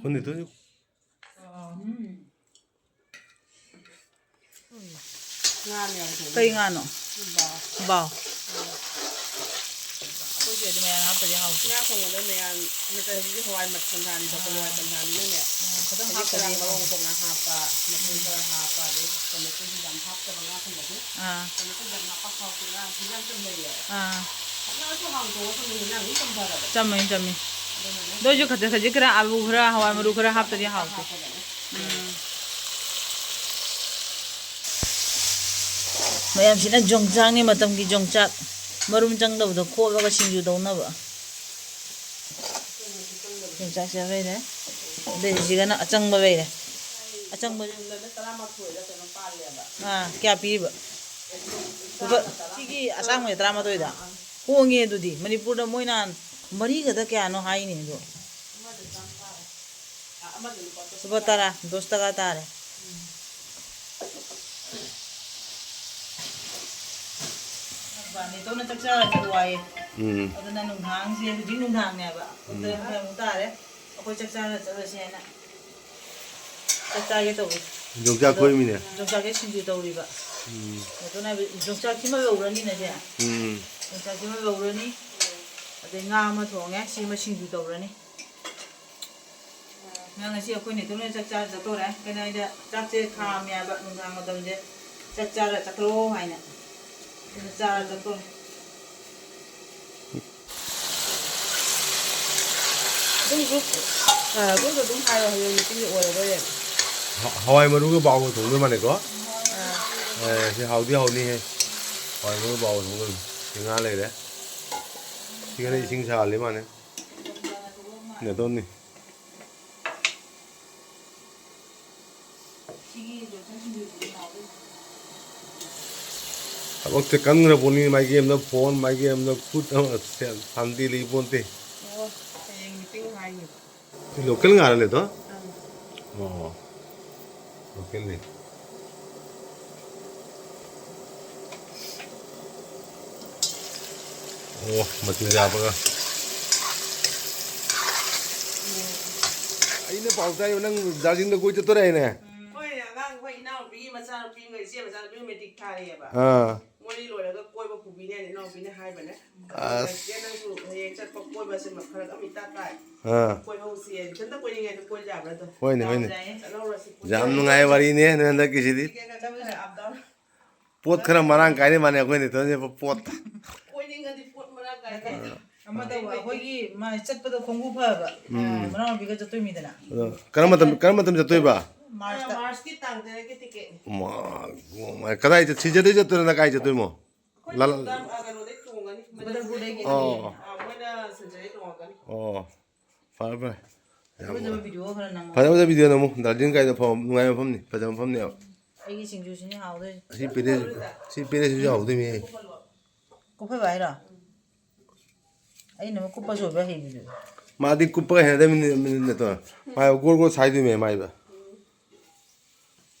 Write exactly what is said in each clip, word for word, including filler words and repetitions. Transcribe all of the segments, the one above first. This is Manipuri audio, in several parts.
ꯍꯨꯟꯗꯤ ꯇꯨ꯫ ꯀꯩ ꯉꯥꯅꯣ? ꯕꯥꯎ꯫ ꯑꯩꯈꯣꯏꯒꯤ ꯑꯗꯨ ꯃꯌꯥꯝ ꯍꯥꯞꯇꯗꯤ ꯍꯥꯎꯇꯦ꯫ ꯉꯥ ꯊꯣꯡꯕꯗ ꯃꯌꯥꯝ ꯅꯠꯇ꯭ꯔꯗꯤ ꯍꯋꯥꯏ ꯃꯠ-, ꯄꯟꯊꯥꯅꯤꯗꯣ, ꯀꯣꯂꯤ ꯍꯋꯥꯏ ꯄꯟꯊꯥꯅꯤꯅꯅꯦ꯫ ꯑꯥ, ꯈꯤꯇꯪ ꯍꯧꯖꯤꯛ ꯍꯥꯞꯇꯗꯤ ꯈꯔ ꯃꯔꯣꯡ ꯍꯥꯎꯇꯦ꯫ ꯊꯣꯛꯅ ꯍꯥꯞꯄ, ꯃꯆꯨ ꯈꯔ ꯍꯥꯞꯄ, ꯑꯗꯩ ꯀꯩꯅꯣ ꯀꯨꯏꯅ ꯌꯥꯝ ꯍꯥꯞꯇꯕ ꯉꯥ ꯊꯣꯡꯕꯗꯤ꯫ ꯑꯥ꯫ ꯀꯩꯅꯣ ꯀꯨꯏꯅ ꯌꯥꯝ ꯍꯥꯞꯄ ꯍꯥꯎꯇꯦ, ꯉꯥ ꯍꯤꯟꯖꯥꯡ ꯆꯝꯊꯩꯌꯦꯕ꯫ ꯑꯥ꯫ ꯐꯖꯅꯁꯨ ꯍꯥꯡꯗꯣꯛꯑꯒ ꯊꯝꯃꯦ, ꯍꯤꯟꯖꯥꯡ ꯑꯗꯨꯝ ꯆꯝꯊꯔꯕ꯫ ꯆꯝꯃꯦ, ꯆꯝꯃꯦ꯫ ꯑꯗꯨꯅꯅꯦ꯫ ꯑꯗꯨ ꯑꯣꯏꯁꯨ ꯈꯖꯤꯛ ꯈꯖꯤꯛ ꯈꯔ ꯑꯂꯨ ꯈꯔ, ꯍꯋꯥꯏ ꯃꯔꯨ ꯈꯔ ꯍꯥꯞꯇꯗꯤ ꯍꯥꯎꯇꯦ꯫ ꯎꯝ꯫ ꯃꯌꯥꯝꯁꯤꯅ ꯌꯣꯡꯆꯥꯛꯅꯤ, ꯃꯇꯝꯒꯤ ꯌꯣꯡꯆꯥꯛ꯫ ꯃꯔꯨꯝ ꯆꯪꯗꯕꯗꯣ ꯈꯣꯛꯑꯒ ꯁꯤꯡꯖꯨ ꯇꯧꯅꯕ꯫ ꯌꯣꯡꯆꯥꯛꯁꯦ ꯂꯩꯔꯦ꯫ ꯑꯗꯩ ꯁꯤꯒꯅ ꯑꯆꯪꯕ ꯂꯩꯔꯦ꯫ ꯑꯆꯪꯕ꯫ ꯑꯥ, ꯀꯌꯥ ꯄꯤꯔꯤꯕ? ꯂꯨꯄꯥ, ꯁꯤꯒꯤ ꯑꯁꯥꯡꯕꯁꯦ ꯇꯔꯥꯃꯥꯊꯣꯏꯗ? ꯍꯣꯡꯉꯦ ꯑꯗꯨꯗꯤ꯫ ꯃꯅꯤꯄꯨꯔꯗ ꯃꯣꯏꯅ ꯃꯔꯤꯒꯗ ꯀꯌꯥꯅꯣ ꯍꯥꯏꯅꯦ ꯑꯗꯣ꯫ ꯂꯨꯄꯥ ꯇꯔꯥ, ꯗꯣꯁ ꯇꯀꯥ ꯇꯥꯔꯦ꯫ ꯅꯦꯇꯣꯟꯅ ꯆꯥꯛ ꯆꯥꯔ ꯆꯠꯂꯣ ꯍꯥꯏꯌꯦ꯫ ꯎꯝ꯫ ꯑꯗꯨꯅ ꯅꯨꯡꯗꯥꯡꯁꯦ, ꯍꯧꯖꯤꯛ ꯅꯨꯡꯗꯥꯡꯅꯦꯕ꯫ ꯎꯝ꯫ ꯄꯨꯡ ꯇꯔꯦꯠ ꯃꯈꯥꯏꯃꯨꯛ ꯇꯥꯔꯦ꯫ ꯑꯩꯈꯣꯏ ꯆꯥꯛ ꯆꯥꯔ ꯆꯠꯂꯁꯦꯅ꯫ ꯆꯥꯛ ꯆꯥꯒꯦ ꯇꯧꯔꯤ꯫ ꯌꯣꯡꯆꯥꯛ ꯐꯣꯏꯃꯤꯅꯦ꯫ ꯌꯣꯡꯆꯥꯛꯁꯦ ꯁꯤꯡꯖꯨ ꯇꯧꯔꯤꯕ꯫ ꯎꯝ꯫ ꯅꯦꯇꯣꯟ ꯍꯥꯏꯕ ꯌꯣꯡꯆꯥꯛꯁꯤꯃ ꯂꯧꯔꯅꯤꯅꯦ ꯁꯦ꯫ ꯎꯝ꯫ ꯌꯣꯡꯆꯥꯛꯁꯤꯃ ꯂꯧꯔꯅꯤ꯫ ꯑꯗꯩ ꯉꯥ ꯑꯃ ꯊꯣꯡꯉꯦ, ꯁꯤꯃ ꯁꯤꯡꯖꯨ ꯇꯧꯔꯅꯤ꯫ ꯅꯪ ꯉꯁꯤ ꯑꯩꯈꯣꯏ ꯅꯦꯇꯣꯟ ꯍꯣꯏ ꯆꯥꯛ ꯆꯥꯔ ꯆꯠꯇꯣꯔꯦ꯫ ꯀꯩꯅꯣ ꯍꯥꯏꯗ ꯆꯥꯛꯁꯦ ꯈꯥꯝꯃꯦ ꯍꯥꯏꯕ ꯅꯨꯡꯗꯥꯡ ꯃꯇꯝꯁꯦ ꯆꯥꯛ ꯆꯥꯔ ꯆꯠꯈ꯭ꯔꯣ ꯍꯥꯏꯅ꯫ ꯑꯗꯨꯅ ꯆꯥꯔ ꯆꯠꯇꯣꯔꯦ꯫ ꯑꯗꯨꯝ group, ꯑ, group ꯑꯗꯨꯝ ꯍꯥꯏꯔꯣ, ꯍꯌꯦꯡ meeting ꯑꯣꯏꯔꯔꯣꯏ꯫ ꯍ-, ꯍꯋꯥꯏ ꯃꯔꯨꯒ ꯕꯥꯎꯒ ꯊꯣꯡꯗꯣꯏ ꯃꯥꯜꯂꯦꯀꯣ? ꯑ꯫ ꯑꯦ, ꯁꯤ ꯍꯥꯎꯗꯤ ꯍꯥꯎꯅꯤꯍꯦ꯫ ꯍꯋꯥꯏ ꯃꯔꯨ ꯕꯥꯎꯒ ꯊꯣꯡꯗꯣꯏꯅꯤ꯫ ꯁꯤ ꯉꯥ ꯂꯩꯔꯦ꯫ ꯁꯤꯒꯅ ꯏꯁꯤꯡ ꯁꯥꯍꯜꯂꯤ ꯃꯥꯅꯦ꯫ ꯅꯦꯇꯣꯟꯅꯤ꯫ ꯊꯕꯛꯁꯦ ꯀꯟꯈ꯭ꯔ ꯄꯣꯠꯅꯤ, ꯃꯥꯏꯒꯤ ꯑꯃꯗ phone, ꯃꯥꯏꯒꯤ ꯑꯃꯗ ꯈꯨꯠ ꯑꯃ ꯁꯦ-, ꯁꯥꯟꯇꯤ ꯂꯩ ꯄꯣꯟꯇꯦ꯫ ꯑꯣ, ꯍꯌꯦꯡ meeting ꯍꯥꯏꯅꯦꯕ꯫ ꯁꯤ local ꯉꯥꯔꯅꯦ ꯑꯗꯣ? ꯑꯪ꯫ ꯑꯣ, local ꯅꯤ꯫ ꯑꯣ, ꯃꯆꯨ ꯌꯥꯕꯒ꯫ ꯄꯥꯎ ꯇꯥꯏ, ꯅꯪ ꯗꯥꯔꯖꯤꯂꯤꯡꯗ ꯀꯣꯏ ꯆꯠꯇꯣꯔꯦ ꯍꯥꯏꯅꯦ? ꯍꯣꯏ, ꯑꯉꯥꯡ, ꯑꯩꯈꯣꯏ ꯏꯅꯥꯎꯅꯨꯄꯤꯒꯤ ꯃꯆꯥꯅꯨꯄꯤ ꯑꯃ, ꯏꯆꯦ ꯃꯆꯥꯅꯨꯄꯤ ꯑꯃ ꯃꯦꯇ꯭ꯔꯤꯛ ꯊꯥꯔꯦꯕ꯫ ꯑꯥ꯫ ꯃꯣꯏꯅꯤ ꯂꯣꯏꯔꯒ ꯀꯣꯏꯕ ꯄꯨꯕꯤꯅꯤ ꯍꯥꯏꯅ ꯏꯅꯥꯎꯅꯨꯄꯤꯅ ꯍꯥꯏꯕꯅꯦ꯫ ꯑꯁ꯫ ꯆꯠꯀꯦ ꯅꯪꯁꯨ ꯍꯌꯦꯡ ꯆꯠꯄ ꯀꯣꯏꯕꯁꯦ ꯐꯔꯛ ꯑꯃ ꯏꯇꯥ ꯇꯥꯏ꯫ ꯑꯥ꯫ ꯀꯣꯏꯍꯧꯁꯤ, ꯏꯊꯟꯇ ꯀꯣꯏꯅꯤꯡꯉꯦ ꯑꯗꯨ ꯀꯣꯏ ꯌꯥꯕ꯭ꯔꯥ ꯑꯗꯣ? ꯍꯣꯏꯅꯦ, ꯍꯣꯏꯅꯦ꯫ ꯆꯠꯍꯧꯔꯁꯤ꯫ ꯌꯥꯝ ꯅꯨꯡꯉꯥꯏꯕ ꯋꯥꯔꯤꯅꯦ ꯅꯣꯏ ꯍꯟꯗꯛꯀꯤꯁꯤꯗꯤ꯫ ꯆꯠꯄ ꯈꯔ up down꯫ ꯄꯣꯠ ꯈꯔ ꯃꯔꯥꯡ ꯀꯥꯏꯅ ꯃꯥꯅꯦ ꯑꯩꯈꯣꯏꯅ ꯇꯧꯔꯤꯕ ꯄꯣꯠ꯫ ꯀꯣꯏꯅꯤꯡꯉꯗꯤ ꯄꯣꯠ ꯃꯔꯥꯡ ꯀꯥꯏꯅ꯫ ꯑꯃ ꯇꯧꯕ, ꯑꯩꯈꯣꯏꯒꯤ ꯃꯥ ꯆꯠꯄꯗ ꯈꯣꯡꯎꯞ ꯐꯕ, ꯎꯝ꯫ ꯃꯅꯥꯎꯅꯨꯄꯤꯒ ꯆꯠꯇꯣꯏꯃꯤꯗꯅ꯫ ꯑꯗꯣ ꯀꯔꯝꯕ ꯃꯇꯝ, ꯀꯔꯝꯕ ꯃꯇꯝ ꯆꯠꯇꯣꯏꯕ? ꯃꯥꯔꯁꯇ꯫ ꯃꯥꯔꯁꯀꯤ ꯇꯥꯡ ꯇꯔꯦꯠꯀꯤ ꯇꯤꯀꯦꯠꯅꯤ꯫ ꯃꯥ, ꯃꯥ, ꯀꯗꯥꯏ ꯆꯠ-, ꯁꯤꯖꯗꯩ ꯆꯠꯇꯣꯏꯔꯣ, ꯅ ꯀꯥꯏ ꯆꯠꯇꯣꯏꯃꯣ? ꯑꯩꯈꯣꯏ ꯂꯥ-, ꯂꯥ-, ꯀꯩꯅꯣꯗꯩ ꯇꯣꯡꯒꯅꯤ, ꯕꯗꯔꯄꯨꯔꯗꯒꯤ꯫ ꯑꯣ꯫ ꯑꯥ, ꯃꯣꯏꯅ ꯁꯦꯟꯆꯨꯔꯤ ꯇꯣꯡꯉꯛꯀꯅꯤ꯫ ꯑꯣ꯫ ꯐꯔꯦ, ꯐꯔꯦ꯫ ꯌꯥꯝ ꯐꯖ ꯐꯖꯕ ꯅꯨꯡꯉꯥꯏ꯫ ꯚꯤꯗꯤꯑꯣ ꯈꯔ ꯅꯝꯃꯣ꯫ ꯐꯖ ꯐꯖꯕ ꯚꯤꯗꯤꯑꯣ ꯅꯝꯃꯨ꯫ ꯗꯥꯔꯖꯤꯂꯤꯡ ꯀꯥꯏꯗ ꯐ-, ꯅꯨꯡꯉꯥꯏꯕ ꯃꯐꯝꯅꯤ, ꯐꯖꯕ ꯃꯐꯝꯅꯦꯕ꯫ ꯑꯩꯒꯤ ꯁꯤꯡꯖꯨꯁꯤꯅ ꯍꯥꯎꯗꯣꯏꯁꯦ꯫ ꯁꯤ ꯄꯦꯔꯦ-, ꯁꯤ ꯄꯦꯔꯦꯁꯤꯁꯨ ꯍꯥꯎꯗꯣꯏꯅꯦ꯫ ꯀꯨꯞꯐꯜꯂꯣ꯫ ꯀꯨꯞꯐꯕ ꯍꯥꯏꯔꯣ? ꯑꯩꯅ ꯑꯃꯨꯛ ꯀꯨꯞꯄꯁꯨ ꯑꯣꯏꯕ ꯍꯩꯕꯗꯨ꯫ ꯃꯥꯗꯤ ꯀꯨꯞꯄꯒ ꯍꯩꯅꯗꯕ ꯃꯤꯅꯤ, ꯃꯤꯅꯤ ꯅꯠꯇ꯭ꯔꯣ? ꯃꯥ ꯒꯣꯜ ꯒꯣꯜ ꯁꯥꯏꯗꯣꯏꯅꯦ ꯃꯥꯏꯕ꯫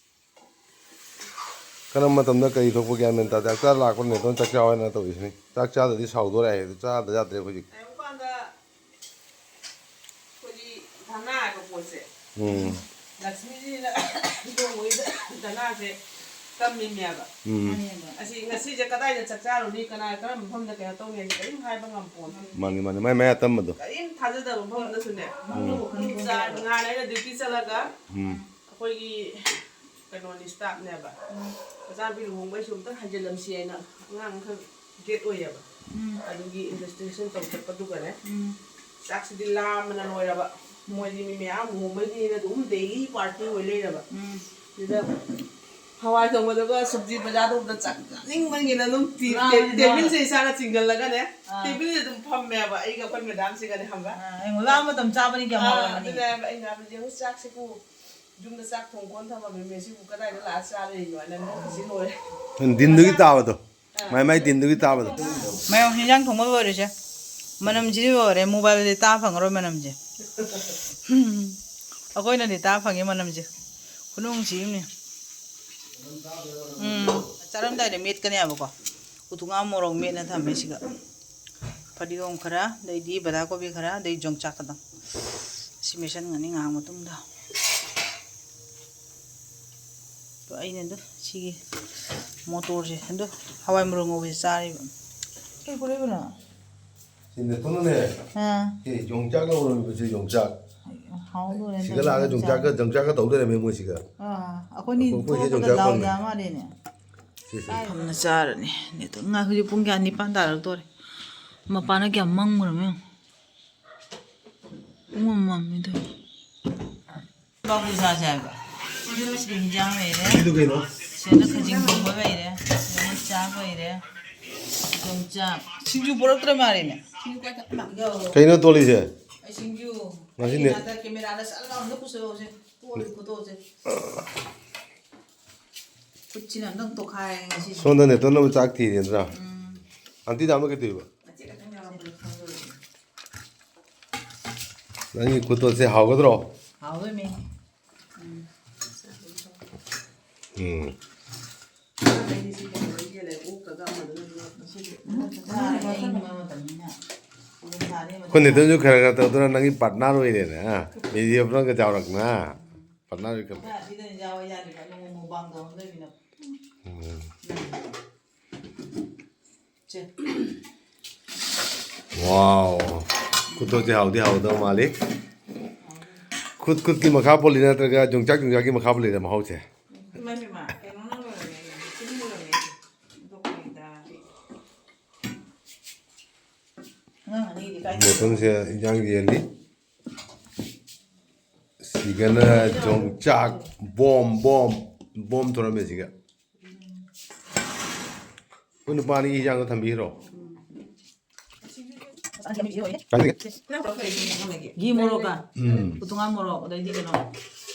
ꯀꯔꯝꯕ ꯃꯇꯝꯗ ꯀꯔꯤ ꯊꯣꯛꯄ ꯒ꯭ꯌꯥꯟ ꯃꯦꯟ ꯇꯥꯗꯦ꯫ ꯆꯥꯛ ꯆꯥ ꯂꯥꯛꯄ ꯅꯦꯇꯣꯟ ꯆꯥꯛ ꯆꯥꯎ ꯍꯥꯏꯅ ꯇꯧꯔꯤꯁꯤꯅꯤ꯫ ꯆꯥꯛ ꯆꯥꯗ꯭ꯔꯗꯤ ꯁꯥꯎꯗꯣꯔꯦ ꯍꯥꯏ꯫ ꯆꯥꯗ ꯌꯥꯗ꯭ꯔꯦ ꯍꯧꯖꯤꯛ꯫ ꯀꯩꯒꯨꯝꯕ ꯀꯥꯟꯗ ꯑꯩꯈꯣꯏꯒꯤ ꯙꯅꯥ ꯍꯥꯏꯕ ꯄꯣꯠꯁꯦ, ꯎꯝ꯫ ꯂꯛꯁꯃꯤꯁꯤꯅ ꯂꯨꯍꯣꯡꯕꯒꯤꯗ ꯙꯅꯥꯁꯦ ꯇꯝꯃꯤꯅꯦꯕ꯫ ꯎꯝ꯫ ꯑꯁꯤ ꯉꯁꯤꯁꯦ ꯀꯗꯥꯏꯗ ꯆꯥꯛ ꯆꯥꯔꯨꯅꯤ, ꯀꯅꯥ ꯀꯔꯝꯕ ꯃꯐꯝꯗ ꯀꯩꯅꯣ ꯇꯧꯅꯤ ꯍꯥꯏꯁꯦ ꯀꯔꯤꯝ ꯍꯥꯏꯕ ꯉꯝꯄꯣꯟꯇꯦ꯫ ꯃꯥꯅꯤ, ꯃꯥꯅꯤ꯫ ꯃꯥꯏ, ꯃꯥꯏ ꯑꯇꯝꯕꯗꯣ꯫ ꯀꯔꯤꯝ ꯊꯥꯖꯗꯕ ꯃꯐꯝꯗꯁꯨꯅꯦ꯫ ꯎꯝ꯫ ꯆꯥ-, ꯉꯍꯥꯟ ꯑꯩꯅ ꯗ꯭ꯌꯨꯇꯤ ꯆꯠꯂꯒ ꯎꯝ꯫ ꯑꯩꯈꯣꯏꯒꯤ ꯀꯩꯅꯣꯅꯤ, ꯁ꯭ꯇꯥꯐꯅꯦꯕ꯫ ꯎꯝ꯫ ꯃꯆꯥꯅꯨꯄꯤ ꯂꯨꯍꯣꯡꯕꯩꯁꯨ ꯑꯝꯇꯪ ꯍꯥꯏꯖꯤꯜꯂꯝꯁꯤ ꯍꯥꯏꯅ ꯑꯉꯥꯡ ꯈꯔ ꯒꯦꯠ ꯑꯣꯏꯌꯦꯕ꯫ ꯎꯝ꯫ ꯑꯗꯨꯒꯤ ꯏꯟꯚꯦꯁꯇꯤꯒꯦꯁꯟ ꯇꯧ ꯆꯠꯄꯗꯨꯒꯅꯦ꯫ ꯎꯝ꯫ ꯆꯥꯛꯁꯤꯗꯤ ꯂꯥꯝꯕꯅ ꯂꯣꯏꯔꯕ꯫ ꯃꯣꯏꯗꯤ ꯃꯤ ꯃꯌꯥꯝ ꯂꯨꯍꯣꯡꯕꯩꯅꯤꯅ ꯑꯗꯨꯝ ꯗꯦꯂꯤ ꯄꯥꯔꯇꯤ ꯑꯣꯏ ꯂꯩꯔꯕ꯫ ꯎꯝ꯫ ꯁꯤꯗ ꯍꯋꯥꯏ ꯊꯣꯡꯕꯗꯨꯒ ꯁꯨꯞꯖꯤ ꯕꯖꯥꯔꯗ ꯎꯕꯗ ꯆꯥꯛ ꯆꯥꯅꯤꯡꯃꯟꯒꯤꯅ ꯑꯗꯨꯝ ꯇꯤ-, ꯂꯥꯝꯕꯅꯤ ꯇꯦ-, ꯇꯦꯕꯜꯁꯦ ꯂꯥꯝꯕꯅꯤ꯫ ꯏꯁꯥꯅ ꯆꯤꯡꯁꯤꯜꯂꯒꯅꯦ꯫ ꯑꯥ꯫ ꯇꯦꯕꯜꯁꯦ ꯑꯗꯨꯝ ꯐꯝꯃꯦꯕ ꯑꯩꯒ ꯑꯩꯈꯣꯏ ꯃꯦꯗꯥꯝꯁꯤꯒꯅꯦ ꯈꯪꯕ꯭ꯔꯥ? ꯑꯥ, ꯑꯩ ꯂꯥꯝꯕ ꯃꯇꯝ ꯆꯥꯕꯅꯤ ꯀꯌꯥꯝ ꯑꯥ, ꯍꯥꯎꯔꯝꯒꯅꯤ꯫ ꯑꯗꯨꯅꯦ ꯍꯥꯏꯕ ꯑꯩꯅ ꯍꯥꯏꯕꯗꯤ, "ꯌꯦꯡꯉꯨ ꯆꯥꯛꯁꯤꯕꯨ ꯌꯨꯝꯗ ꯆꯥꯛ ꯊꯣꯡ ꯈꯣꯠ ꯊꯝꯃꯝꯃꯤ, ꯃꯦꯁꯤꯕꯨ ꯀꯗꯥꯏꯗ ꯂꯥꯛꯑ ꯆꯥꯗꯣꯏꯅꯣ?" ꯍꯥꯏꯅ ꯅꯣꯛꯄꯁꯤ ꯂꯣꯏꯔꯦ꯫ ꯗꯤꯟꯗꯨꯒꯤ ꯇꯥꯕꯗꯣ꯫ ꯑꯥ꯫ ꯃꯥꯏ ꯃꯥꯏ ꯗꯤꯟꯗꯨꯒꯤ ꯇꯥꯕꯗꯣ꯫ ꯃꯌꯥꯝ ꯍꯤꯟꯖꯥꯡ ꯊꯣꯡꯕ ꯂꯣꯏꯔꯁꯦ꯫ ꯃꯅꯝꯁꯤꯗꯤ ꯂꯣꯏꯔꯦ, ꯃꯣꯕꯥꯏꯜꯗꯗꯤ ꯇꯥ ꯐꯪꯉꯔꯣꯏ ꯃꯅꯝꯁꯦ꯫ ꯑꯩꯈꯣꯏꯅꯗꯤ ꯇꯥ ꯐꯪꯉꯤ ꯃꯅꯝꯁꯦ꯫ ꯈꯨꯅꯨꯡꯁꯤ ꯑꯃꯅꯤ꯫ ꯎꯝ꯫ ꯆꯥꯔꯝꯗꯥꯏꯗ ꯃꯦꯠꯀꯅꯦꯕꯀꯣ꯫ ꯎꯇꯨꯉꯥ ꯃꯣꯔꯣꯛ ꯃꯦꯠꯅ ꯊꯝꯃꯦ ꯁꯤꯒ꯫ ꯐꯗꯤꯒꯣꯝ ꯈꯔ, ꯑꯗꯩꯗꯤ ꯕꯗꯥ ꯀꯣꯕꯤ ꯈꯔ, ꯑꯗꯩ ꯌꯣꯡꯆꯥꯛ ꯈꯛꯇꯪ꯫ ꯁꯤ ꯁꯤ ꯃꯦꯠꯁꯟꯒꯅꯤ ꯉꯥꯏꯍꯥꯛ ꯃꯇꯨꯡꯗ꯫ ꯑꯗꯣ ꯑꯩꯅ ꯑꯗꯨ ꯁꯤꯒꯤ ꯃꯣꯇꯣꯔꯁꯦ ꯑꯗꯨ ꯍꯋꯥꯏ ꯃꯔꯨ ꯉꯧꯕꯁꯦ ꯆꯥꯔꯤꯕ꯫ ꯀꯩ ꯄꯨꯔꯛꯏꯕꯅꯣ? ꯁꯤꯅ ꯊꯨꯅꯅꯦ꯫ ꯑꯥ꯫ ꯁꯤ ꯌꯣꯡꯆꯥꯛ ꯂꯧꯔꯝꯃꯤꯕꯁꯦ, ꯌꯣꯡꯆꯥꯛ꯫ ꯍꯥꯎꯗꯣꯔꯦ ꯁꯤꯒ ꯂꯥꯛꯑꯒ ꯇꯧꯔꯤꯁꯦ, ꯌꯣꯡꯆꯥꯛꯀ, ꯌꯣꯡꯆꯥꯛꯀ ꯇꯧ ꯂꯩꯔꯝꯃꯦ ꯃꯣꯏꯁꯤꯒ꯫ ꯑꯥ, ꯑꯩꯈꯣꯏꯅꯤ ꯑꯩꯈꯣꯏ ꯊꯣꯛꯄꯗ ꯌꯣꯡꯆꯥꯛ ꯗꯥꯎ ꯐꯪꯉꯦ꯫ ꯌꯥ ꯃꯥꯜꯂꯦꯅꯦ꯫ ꯁꯤ, ꯁꯤ꯫ ꯐꯝꯅ ꯆꯥꯔꯅꯤ꯫ ꯑꯗꯣ ꯉꯥ ꯍꯧꯖꯤꯛ ꯄꯨꯡ ꯀꯌꯥ? ꯅꯤꯄꯥꯟ ꯇꯥꯔꯛꯇꯣꯔꯦ꯫ ꯃꯄꯥꯟꯗ ꯀꯌꯥꯝ ꯃꯝꯈ꯭ꯔꯕ ꯌꯦꯡꯉꯨ꯫ ꯄꯨꯡ ꯑꯃꯝꯃꯝꯅꯤ ꯇꯧꯔꯤꯁꯦ꯫ ꯕꯥꯕꯨ ꯆꯥꯁꯦ ꯍꯥꯏꯕ꯫ ꯁꯤꯗ ꯍꯤꯟꯖꯥꯡ ꯂꯩꯔꯦ꯫ ꯁꯤꯗ ꯀꯩꯅꯣ? ꯁꯤꯗ ꯈꯖꯤꯡ ꯊꯣꯡꯕ ꯂꯩꯔꯦ꯫ ꯁꯤꯗ ꯆꯥꯛ ꯂꯩꯔꯦ꯫ ꯌꯣꯡꯆꯥꯛ꯫ ꯁꯤꯡꯖꯨ ꯄꯨꯔꯛꯇ꯭ꯔ ꯃꯥꯜꯂꯦꯅꯦ꯫ ꯀꯩꯅꯣ ꯇꯣꯂꯤꯁꯦ? ꯑꯩ ꯁꯤꯡꯖꯨ꯫ ꯉꯁꯤꯅꯦ꯫ ꯑꯩ ꯏꯅꯥꯛꯇ ꯀꯦꯃꯦꯔꯥꯗ ꯁꯠ ꯂꯥꯎꯅ ꯄꯨꯁꯜꯂꯛꯑꯣꯁꯦ꯫ ꯇꯣꯂꯤ ꯈꯨꯇꯣꯛꯁꯦ꯫ ꯈꯨꯠꯁꯤꯅ ꯑꯝꯇꯪ ꯇꯣꯈꯥꯏꯔꯦ ꯉꯁꯤꯁꯦ꯫ ꯁꯣꯝꯗ ꯅꯦꯇꯣꯟꯅꯕ ꯆꯥꯛ ꯊꯤꯔꯦ ꯅꯠꯇ꯭ꯔꯥ? ꯎꯝ꯫ ꯑꯟꯇꯤ ꯗꯥꯝꯅ ꯀꯩ ꯇꯧꯔꯤꯕ? ꯃꯆꯦꯠ ꯈꯛꯇꯪ ꯌꯥꯎꯔꯝꯕꯗꯣ ꯈꯪꯗꯕꯅꯦ꯫ ꯅꯪꯒꯤ ꯈꯨꯇꯣꯠꯁꯦ ꯍꯥꯎꯒꯗ꯭ꯔꯣ? ꯍꯥꯎꯗꯣꯏꯅꯦ꯫ ꯎꯝ꯫ ꯎꯝ꯫ ꯑꯩꯈꯣꯏ ꯅꯦꯇꯣꯟꯁꯨ ꯈꯔ ꯈꯔ ꯇꯧꯗꯅ ꯅꯪꯒꯤ ꯄꯥꯔꯠꯅꯔ ꯑꯣꯏꯔꯦꯅꯦ, ꯍꯥ? ꯚꯤꯗꯤꯑꯣ ꯄꯨꯂꯞꯀ ꯆꯥꯎꯔꯛꯅ, ꯍꯥ? ꯄꯥꯔꯠꯅꯔ ꯑꯣꯏꯈ꯭ꯔꯦ꯫ ꯑꯁꯤꯗꯅ ꯌꯥꯎ ꯌꯥꯔꯤꯕ ꯅꯣꯡꯃ ꯃꯨꯛꯕꯥꯡ ꯇꯧꯔꯝꯗꯣꯏꯅꯤꯅ꯫ ꯎꯝ꯫ ꯁꯦ꯫ ꯋꯥꯎ꯫ ꯈꯨꯇꯣꯠꯁꯦ ꯍꯥꯎꯗꯤ ꯍꯥꯎꯗꯧ ꯃꯥꯜꯂꯤ꯫ ꯈꯨꯠ ꯈꯨꯠꯀꯤ ꯃꯈꯥ ꯄꯣꯜꯂꯤ ꯅꯠꯇ꯭ꯔꯒ ꯌꯣꯡꯆꯥꯛ ꯌꯣꯡꯆꯥꯛꯀꯤ ꯃꯈꯥ ꯄꯣꯜꯂꯤꯔ ꯃꯍꯥꯎꯁꯦ? ꯏꯃꯥ, ꯏꯃꯥ, ꯀꯩꯅꯣꯅ ꯂꯣꯏꯔꯝꯃꯦ, ꯆꯤꯅꯤꯅ ꯂꯣꯏꯔꯝꯃꯦ꯫ ꯑꯗꯣ ꯀꯩꯗ꯫ ꯑꯉꯥꯡ ꯑꯅꯤꯗꯤ ꯀꯥꯏ ꯃꯊꯪꯁꯦ ꯏꯟꯖꯥꯡ ꯌꯦꯜꯂꯤ꯫ ꯁꯤꯒꯅ ꯌꯣꯡꯆꯥꯛ ꯕꯣꯝ, ꯕꯣꯝ, ꯕꯣꯝ ꯊꯣꯔꯝꯃꯦ ꯁꯤꯒ꯫ ꯑꯩꯈꯣꯏ ꯅꯨꯄꯥ ꯑꯅꯤꯒꯤ ꯏꯟꯖꯥꯡꯗꯣ ꯊꯝꯕꯤꯈ꯭ꯔꯣ꯫ ꯀꯥꯏꯗꯒꯤ? ꯘꯤ ꯃꯣꯔꯣꯛꯀ꯫ ꯎꯝ꯫ ꯎꯇꯨꯉꯥ ꯃꯣꯔꯣꯛ, ꯑꯗꯩꯗꯤ ꯀꯩꯅꯣ,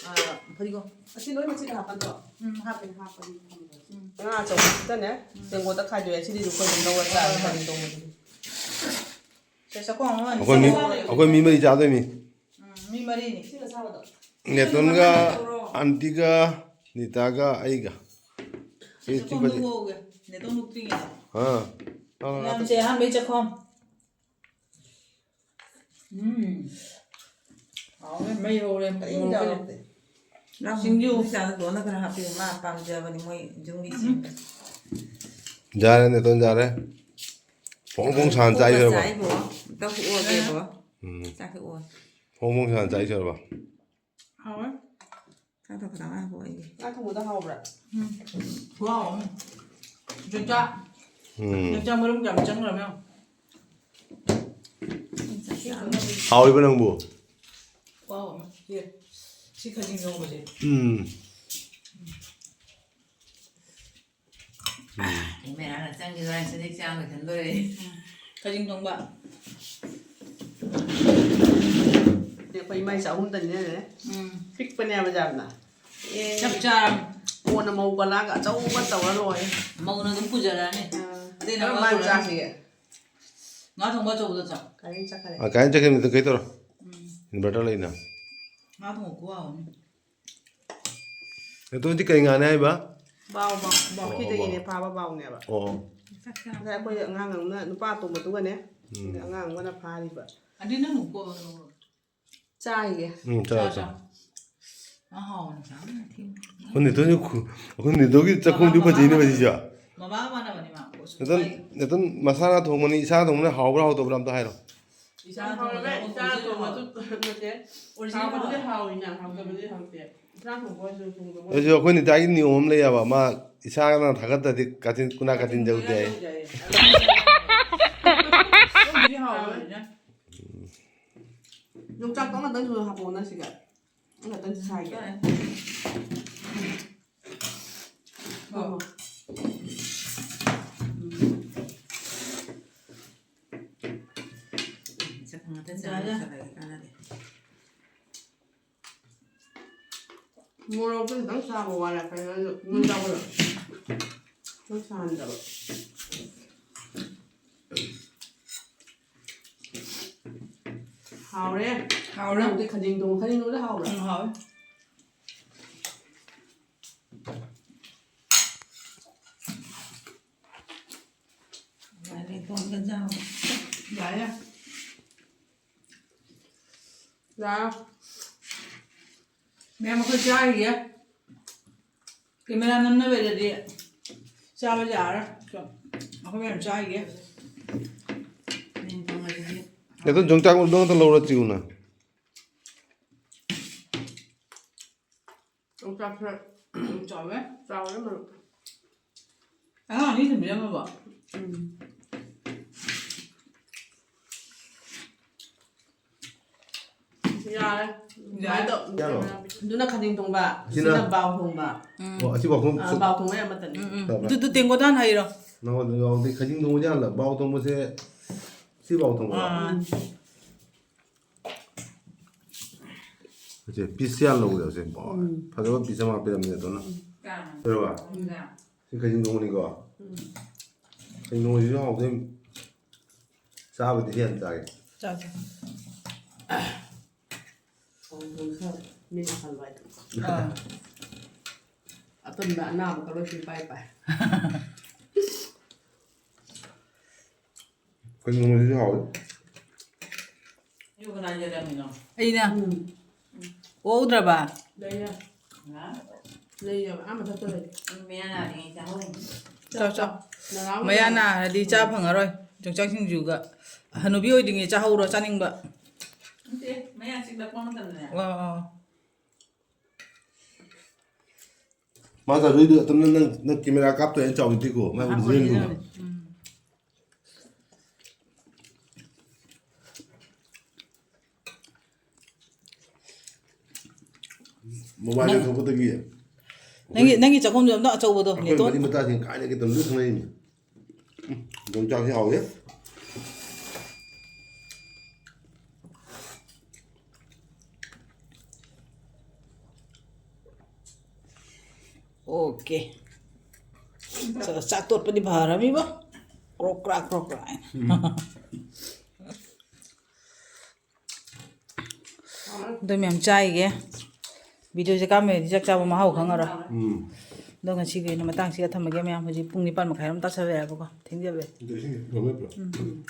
ꯑ, ꯐꯗꯤꯒꯣꯝ꯫ ꯑꯁꯤ ꯂꯣꯏ ꯃꯆꯤꯗ ꯍꯥꯞꯄꯗ꯭ꯔꯣ? ꯎꯝ, ꯍꯥꯞꯄꯅꯤ, ꯍꯥꯞꯄꯅꯤ꯫ ꯉꯥ ꯑꯆꯧꯕꯁꯤꯗꯅꯦ, ꯇꯦꯡꯀꯣꯠꯇ ꯈꯥꯏꯗꯣꯛꯑꯦ꯫ ꯁꯤꯗꯤ ꯑꯩꯈꯣꯏ ꯑꯗꯨꯝ ꯂꯧꯔ ꯆꯥꯔꯦ, ꯐꯗꯤ ꯇꯣꯡꯕꯗꯨꯗꯤ꯫ ꯁꯦ, ꯆꯥꯛꯈꯣꯝ ꯑꯃ ꯑꯩꯈꯣꯏ ꯃꯤ, ꯆꯥꯔꯦ꯫ ꯑꯩꯈꯣꯏ ꯃꯤ ꯃꯔꯤ ꯆꯥꯗꯣꯏꯅꯤ꯫ ꯎꯝ, ꯃꯤ ꯃꯔꯤꯅꯤ꯫ ꯅꯦꯇꯣꯟꯒ, ꯑꯟꯇꯤꯒ, ꯅꯤꯇꯥꯒ, ꯑꯩꯒ꯫ ꯁꯤ ꯆꯥꯛꯈꯣꯝꯗꯨ ꯆꯤꯛꯄꯁꯦ꯫ ꯉꯧꯒꯦ꯫ ꯅꯦꯇꯣꯟ ꯂꯨꯞꯇ꯭ꯔꯤꯉꯩꯗ꯫ ꯑꯥ꯫ ꯃꯌꯥꯝꯁꯦ ꯑꯍꯥꯟꯕꯩ ꯆꯥꯛꯈꯣꯝ꯫ ꯎꯝ꯫ ꯍꯥꯎꯔꯦ, ꯃꯩ ꯍꯧꯔꯦ, ꯀꯔꯤꯝ ꯃꯣꯔꯣꯛ ꯌꯥꯎꯔꯛꯇꯦ꯫ ꯁꯤꯡꯖꯨ꯫ ꯅꯣꯏ ꯆꯥꯗ ꯗꯣꯟꯅ ꯈꯔ ꯍꯥꯞꯄꯤꯌꯨ, ꯃꯥ ꯄꯥꯝꯖꯕꯅꯤ ꯃꯣꯏ ꯌꯨꯝꯒꯤ ꯁꯦꯝꯕ꯫ ꯌꯥꯔꯦ, ꯅꯦꯇꯣꯟ ꯌꯥꯔꯦ꯫ ꯐꯣꯡ ꯐꯣꯡ ꯁꯥꯅ ꯆꯥꯏꯈ꯭ꯔꯕ꯫ ꯆꯥꯏꯕꯣ꯫ ꯑꯝꯇ ꯍꯨꯛꯑꯣꯒꯦꯕꯣ꯫ ꯎꯝ꯫ ꯆꯥꯛ ꯍꯨꯛꯑꯣ꯫ ꯐꯣꯡ ꯐꯣꯡ ꯁꯥꯅ ꯆꯥꯏꯈ꯭ꯔꯕ꯫ ꯍꯥꯎꯔꯦ꯫ ꯆꯥꯛꯇꯣ ꯈꯤꯇꯪ ꯍꯥꯞꯄꯛꯑꯣ ꯑꯩꯒꯤ꯫ ꯉꯥ ꯊꯣꯡꯕꯗꯣ ꯍꯥꯎꯕ꯭ꯔꯥ? ꯎꯝ꯫ ꯈꯨꯍꯥꯎ ꯑꯃ꯫ ꯌꯣꯡꯆꯥꯛ꯫ ꯎꯝ꯫ ꯌꯣꯡꯆꯥꯛ ꯃꯔꯨꯝ ꯀꯌꯥꯝ ꯆꯪꯈ꯭ꯔꯕ ꯌꯦꯡꯉꯣ꯫ ꯍꯥꯎꯔꯤꯕ ꯅꯪꯕꯨ? ꯈꯨꯍꯥꯎ ꯑꯃ꯫ ꯁꯤ, ꯁꯤ ꯈꯖꯤꯡ ꯊꯣꯡꯕꯁꯦ꯫ ꯎꯝ꯫ ꯃꯦꯔꯥꯅ ꯆꯪꯈꯤꯗꯣꯔꯦ, ꯁꯖꯤꯛ ꯆꯥꯝꯕ ꯈꯟꯗꯣꯔꯦ꯫ ꯈꯖꯤꯡ ꯊꯣꯡꯕ꯫ ꯑꯩꯈꯣꯏ ꯏꯃꯥꯏ ꯆꯥꯛꯍꯨꯝꯗꯅꯤꯅꯅꯦ꯫ ꯎꯝ꯫ ꯄꯤꯛꯄꯅꯦꯕ ꯌꯥꯝꯅ꯫ ꯆꯞ ꯆꯥꯔꯝ꯫ ꯀꯣꯟꯅ ꯃꯧ ꯀꯂꯥꯒ ꯑꯆꯧꯕ ꯇꯧꯔ ꯂꯣꯏꯔꯦ꯫ ꯃꯧꯅ ꯑꯗꯨꯝ ꯄꯨꯖꯔꯛꯑꯅꯤ꯫ ꯑꯗꯩ ꯅꯪ ꯀꯔꯝ ꯋꯥ ꯃꯥꯅ ꯂꯣꯏꯔꯦ꯫ ꯆꯥꯁꯤꯒꯦ? ꯉꯥ ꯊꯣꯡꯕ ꯑꯆꯧꯕꯗꯣ ꯆꯥꯎ꯫ ꯀꯥꯏꯗꯩ ꯆꯠꯈꯔꯦ? ꯑ, ꯀꯥꯏꯅ ꯆꯠꯈꯤꯕꯅꯤꯗ ꯀꯩ ꯇꯧꯔꯣ? ꯎꯝ꯫ ꯏꯟꯚꯔꯇꯔ ꯂꯩꯅ꯫ ꯉꯥ ꯊꯣꯡꯕ ꯈꯨꯍꯥꯎ ꯑꯃ꯫ ꯅꯦꯇꯣꯟꯗꯤ ꯀꯔꯤ ꯉꯥꯅꯦ ꯍꯥꯏꯕ? ꯕꯥꯎ, ꯕꯥꯎ, ꯕꯥꯎꯈꯤꯗꯒꯤꯅꯦ ꯑꯣ, ꯐꯥꯕ ꯕꯥꯎꯅꯦꯕ꯫ ꯑꯣ꯫ ꯉꯁꯥꯏ ꯑꯩꯈꯣꯏ ꯑꯉꯥꯡ ꯑꯃꯅ ꯅꯨꯄꯥ ꯑꯇꯣꯝꯕꯗꯨꯒꯅꯦ꯫ ꯎꯝ꯫ ꯑꯉꯥꯡ ꯑꯃꯅ ꯐꯥꯔꯤꯕ꯫ ꯑꯗꯨ ꯅꯪ ꯑꯃꯨꯛ ꯀꯣꯛ ꯆꯥꯏꯌꯦ꯫ ꯎꯝ, ꯆꯥ, ꯆꯥ꯫ ꯉꯥ ꯍꯥꯎꯕꯅ ꯆꯥꯕꯅ ꯊꯦꯡ꯫ ꯑꯩꯈꯣꯏ ꯅꯦꯇꯣꯟꯁꯨ ꯈꯨ-, ꯑꯩꯈꯣꯏ ꯅꯦꯇꯣꯟꯒꯤ ꯆꯥꯛꯈꯨꯝꯗꯤ ꯐꯖꯩꯅꯦ ꯃꯁꯤꯁꯨ꯫ ꯃꯃꯥ ꯃꯥꯟꯅꯕꯅꯤ ꯃꯥ꯫ ꯅꯦꯇꯣꯟ, ꯅꯦꯇꯣꯟ ꯃꯁꯥꯅ ꯊꯣꯡꯕꯅꯤ, ꯏꯁꯥꯅ ꯊꯣꯡꯕꯅ ꯍꯥꯎꯕ꯭ꯔꯥ ꯍꯥꯎꯇꯕ꯭ꯔꯥ ꯑꯝꯇ ꯍꯥꯏꯔꯣ꯫ ꯏꯁꯥꯅ ꯊꯣꯡꯕꯗ ꯏꯁꯥꯅ ꯊꯣꯡꯕꯁꯨ ꯅꯠꯇꯦ꯫ ꯑꯣꯔꯤꯖꯤꯅꯦꯜ ꯍꯥꯎꯕꯗꯨꯗꯤ ꯍꯥꯎꯋꯦ꯫ ꯍꯥꯎꯋꯤꯅ, ꯍꯥꯎꯇꯕꯗꯤ ꯍꯥꯎꯇꯦ꯫ ꯏꯁꯥꯅ ꯊꯣꯡꯕ ꯑꯣꯏꯔꯁꯨ ꯊꯣꯡꯗꯕ ꯑꯩꯁꯨ ꯑꯩꯈꯣꯏ ꯅꯤꯇꯥꯒꯤ ꯅꯤꯌꯣꯝ ꯑꯃ ꯂꯩꯌꯦꯕ, ꯃꯥ ꯏꯁꯥꯅ ꯊꯥꯒꯠꯇ꯭ꯔꯗꯤ ꯀꯥꯆꯤꯟ, ꯀꯨꯅꯥ ꯀꯥꯆꯤꯟ ꯌꯧꯗꯦ ꯍꯥꯏꯌꯦ꯫ ꯑꯗꯨꯕꯨꯗꯤ ꯍꯥꯎꯕꯅꯤꯅ꯫ ꯌꯣꯡꯆꯥꯛꯇꯣ ꯑꯃꯇꯪꯁꯨ ꯍꯥꯞꯄꯛꯑꯣ ꯅꯪ ꯁꯤꯒ꯫ ꯑꯃꯇꯪꯁꯨ ꯁꯥꯏꯒꯦ꯫ ꯍꯣꯏ꯫ ꯆꯥꯛ ꯉꯥꯛꯇ ꯆꯥꯔꯒ ꯆꯠꯂꯒꯦ ꯀꯥꯟꯅꯗꯦ꯫ ꯃꯣꯔꯣꯛꯇꯣ ꯈꯤꯇꯪ ꯁꯥꯕ ꯋꯥꯠꯂꯦ, ꯀꯩꯅꯣ ꯅꯣꯏ ꯆꯥꯕꯗꯣ ꯈꯤꯇꯪ ꯁꯥꯍꯟꯗꯕ꯫ ꯍꯥꯎꯔꯦ꯫ ꯍꯥꯎꯔꯦ꯫ ꯅꯪꯗꯤ ꯈꯖꯤꯡ ꯊꯣꯡ-, ꯈꯖꯤꯡ ꯊꯣꯡꯕꯗꯤ ꯍꯥꯎꯕ꯭ꯔꯥ? ꯎꯝ, ꯍꯥꯎꯋꯦ꯫ ꯌꯥꯔꯦ, ꯇꯣꯟꯒ ꯆꯥꯎ꯫ ꯌꯥꯔꯦ, ꯌꯥꯔꯦ꯫ ꯂꯥꯛꯑꯣ꯫ ꯃꯌꯥꯝ ꯑꯩꯈꯣꯏ ꯆꯥꯔꯤꯌꯦ꯫ ꯀꯦꯃꯦꯔꯥ ꯅꯝꯅꯕꯗꯗꯤ ꯆꯥꯕ ꯌꯥꯔꯔꯣꯏ꯫ ꯑꯩꯈꯣꯏ ꯃꯌꯥꯝ ꯆꯥꯔꯤꯌꯦ꯫ ꯑꯗꯨ ꯌꯣꯡꯆꯥꯛ ꯃꯔꯨꯗꯣ ꯈꯛꯇ ꯂꯧꯔ ꯆꯤꯎꯅ꯫ ꯌꯣꯡꯆꯥꯛꯁꯦ ꯌꯥꯝ ꯆꯥꯎꯋꯦ꯫ ꯆꯥꯎꯋꯦ ꯃꯔꯨ꯫ ꯑꯉꯥꯡ ꯑꯅꯤ ꯊꯝꯕꯤꯔꯝꯃꯕꯣ? ꯎꯝ꯫ ꯌꯥꯔꯦ꯫ ꯌꯥꯔꯦ꯫ ꯑꯗꯨꯃꯥꯏꯅ ꯇꯧ-, ꯌꯥꯔꯣ? ꯑꯗꯨꯅ ꯈꯖꯤꯡ ꯊꯣꯡꯕ, ꯑꯁꯤꯅ? ꯁꯤꯅ ꯕꯥꯎ ꯊꯣꯡꯕ꯫ ꯎꯝ꯫ ꯑꯣ, ꯑꯁꯤ ꯕꯥꯎ ꯊꯣꯡꯕ ꯑꯥ, ꯁꯨ-, ꯕꯥꯎ ꯊꯣꯡꯕ ꯌꯥꯝ ꯃꯇꯝꯅꯤ꯫ ꯎꯝ, ꯎꯝ꯫ ꯇꯧꯕ꯭ꯔꯥ? ꯑꯗꯨꯗꯨ ꯇꯦꯡꯀꯣꯠꯇ ꯍꯥꯟꯅ ꯍꯩꯔꯣ꯫ ꯅꯉꯣꯟꯗ ꯌꯥꯎꯔꯗꯤ ꯈꯖꯤꯡ ꯊꯣꯡꯕꯁꯦ ꯍꯥꯟꯅ, ꯕꯥꯎ ꯊꯣꯡꯕꯁꯦ, ꯁꯤ ꯕꯥꯎ ꯊꯣꯡꯕ꯫ ꯑꯥ꯫ ꯎꯝ꯫ ꯁꯦ, ꯄꯤꯁ ꯌꯥꯝ ꯂꯧꯗꯕꯁꯦ, ꯕꯥꯎ꯫ ꯎꯝ꯫ ꯐꯖꯕ ꯄꯤꯁ ꯑꯃ ꯄꯤꯔꯝꯃꯦ ꯑꯗꯨꯅ꯫ ꯎꯝ꯫ ꯂꯣꯏꯔꯕ? ꯎꯝ꯫ ꯁꯤ ꯈꯖꯤꯡ ꯊꯣꯡꯕꯅꯤꯀꯣ꯫ ꯎꯝ꯫ ꯈꯖꯤꯡ ꯊꯣꯡꯕꯁꯤꯁꯨ ꯍꯥꯎꯗꯣꯏꯅꯤ꯫ ꯆꯥꯕꯗꯤ ꯍꯦꯟꯅ ꯆꯥꯒꯦ꯫ ꯆꯥꯁꯦ꯫ ꯃꯤ ꯅꯥꯍꯜꯂꯣ ꯍꯥꯏꯗꯣ꯫ ꯑꯥ꯫ ꯑꯇꯨꯝꯕ ꯑꯅꯥꯕ ꯀꯔꯣꯏꯁꯤ ꯄꯥꯏ ꯄꯥꯏ꯫ ꯀꯩꯅꯣꯁꯤꯁꯨ ꯍꯥꯎꯋꯤ꯫ ꯑꯩꯅ꯫ ꯎꯝ꯫ ꯑꯣꯛꯎꯗ꯭ꯔꯕ? ꯂꯩꯌꯦ꯫ ꯍꯥ? ꯂꯩꯌꯦꯕ꯫ ꯑꯥ ꯃꯊꯛꯇ ꯂꯩ꯫ ꯃꯌꯥ ꯅꯥꯔꯤꯉꯩ ꯆꯥꯍꯧꯔꯤꯅꯤ꯫ ꯆꯥꯎ, ꯆꯥꯎ꯫ ꯅꯅꯥꯎ ꯃꯌꯥ ꯅꯥꯔꯗꯤ ꯆꯥ ꯐꯪꯉꯔꯣꯏ꯫ ꯌꯣꯡꯆꯥꯛ ꯁꯤꯡꯖꯨꯒ꯫ ꯍꯅꯨꯕꯤ ꯑꯣꯏꯗ꯭ꯔꯤꯉꯩ ꯆꯥꯍꯧꯔꯣ, ꯆꯥꯅꯤꯡꯕ꯫ ꯅꯠꯇꯦ, ꯃꯌꯥ ꯆꯤꯛꯂꯛꯄ ꯃꯇꯝꯗꯅꯦ꯫ ꯑꯣ, ꯑꯣ꯫ ꯃꯥ ꯆꯥꯗꯣꯏꯗꯣ ꯑꯗꯨꯝ ꯅꯪ, ꯅꯪ ꯀꯦꯃꯦꯔꯥ ꯀꯥꯞꯇꯣꯏꯅ ꯆꯥꯎꯗꯦꯀꯣ, ꯃꯥ ꯑꯥ, original ꯗꯨꯒ꯫ Original ꯅꯦ꯫ ꯎꯝ꯫ Mobile ꯅꯪ ꯂꯩꯊꯣꯛꯄꯗꯒꯤ ꯅꯪꯒꯤ, ꯅꯪꯒꯤ ꯆꯥꯛꯈꯨꯝꯗꯣ ꯑꯝꯇ ꯑꯆꯧꯕꯗꯣ ꯑꯩꯈꯣꯏ ꯂꯦꯇꯣꯟ꯫ ꯃꯔꯤ ꯃꯇꯥꯁꯤꯡ ꯀꯥꯏꯗꯒꯤ ꯇꯧꯔꯤꯅꯣ ꯈꯪꯅꯩꯅꯦ꯫ ꯎꯝ, ꯌꯣꯡꯆꯥꯛꯁꯤ ꯍꯥꯎꯋꯦ꯫ OK꯫ ꯆꯥ-, ꯆꯥꯛ ꯇꯣꯠꯄꯗꯤ ꯐꯔꯃꯤꯕꯣ꯫ ꯀ꯭ꯔꯣꯛ ꯀ꯭ꯔꯥꯛ, ꯀ꯭ꯔꯣꯛ ꯀ꯭ꯔꯥꯛ ꯍꯥꯏꯅ꯫ ꯎꯝ꯫ ꯑꯗꯨ ꯃꯌꯥꯝ ꯆꯥꯏꯒꯦ꯫ Video ꯁꯦ ꯀꯥꯝꯃꯦꯗꯤ ꯆꯥꯛ ꯆꯥꯕ ꯃꯍꯥꯎ ꯈꯪꯉꯔꯣꯏ꯫ ꯎꯝ꯫ ꯑꯗꯣ ꯉꯁꯤꯒꯤ ꯑꯣꯏꯅ ꯃꯇꯥꯡꯁꯤꯒ ꯊꯝꯃꯒꯦ ꯃꯌꯥꯝ꯫ ꯍꯧꯖꯤꯛ ꯄꯨꯡ ꯅꯤꯄꯥꯟ ꯃꯈꯥꯏꯔꯣꯝ ꯇꯥꯁꯜꯂꯛꯑꯦꯕꯀꯣ꯫ ꯊꯦꯡꯖꯜꯂꯛꯑꯦ꯫ ꯑꯗꯨ ꯏꯁꯤꯡ ꯂꯧꯅꯕ꯭ꯔꯣ? ꯎꯝ꯫